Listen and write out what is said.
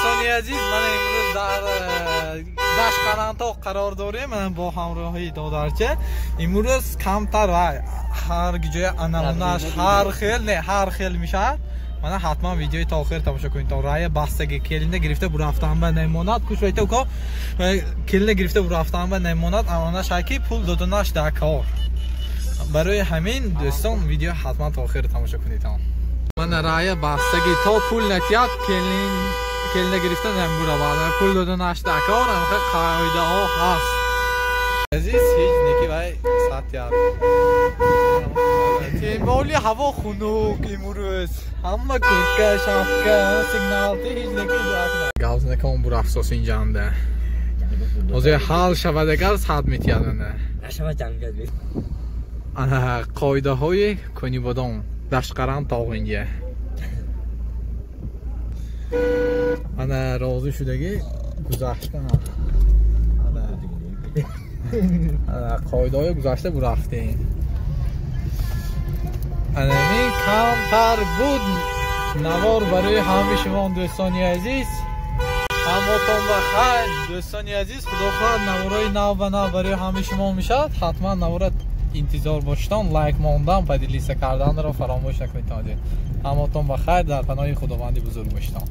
Дӯстони азиз, ман имрӯз дар Дашқарантоқ қарор дорем бо ҳамроҳии додарча. Имрӯз камтар ва ҳар ҷоя анамунаш ҳар хел не ҳар хел мешавад. Мана ҳатман видеои то охир тамошо кунед. То рая бастаги келинда гирифта бурафтан ба намонад. Кушвайта уко келинда гирифта бурафтан ба намонад. Амонаш ки пул доданаш дар кор. Барои ҳамин дӯстон видео ҳатман то охир тамошо кунед. Мана рая бастаги то пул натият келин келинда гирифта намебуравад. Пул доданаш дар кор қоидаҳо ҳаст. Азиз ҳеҷ неки вай сатият. Темоли ҳаво хунук имрӯз. Ҳама куртка, шапка, сигналти ҳеҷ неки гавзнакон бурафсос инҷанда. Ҳозир ҳал шавад агар сад метиҳад ана. Ана қоидаҳои Конибодом Дашқаран тоғ инҷа. Ана розӣ шудагӣ гузашта. Ана қоидаҳои гузашта бурафтем. Ана ин камтар буд навор барои ҳамаи шумо дӯстони азиз. Ҳамотон ба хайр дӯстони азиз. Худо хоҳад наворҳои нав ба нав барои ҳамаи шумо мешавад. Ҳатман навора интизор бошедон, лайк мондан, поделиться карданро фаромӯш накунед. Ҳамотон ба хайр, дар паноҳи Худованди бузург бошедон.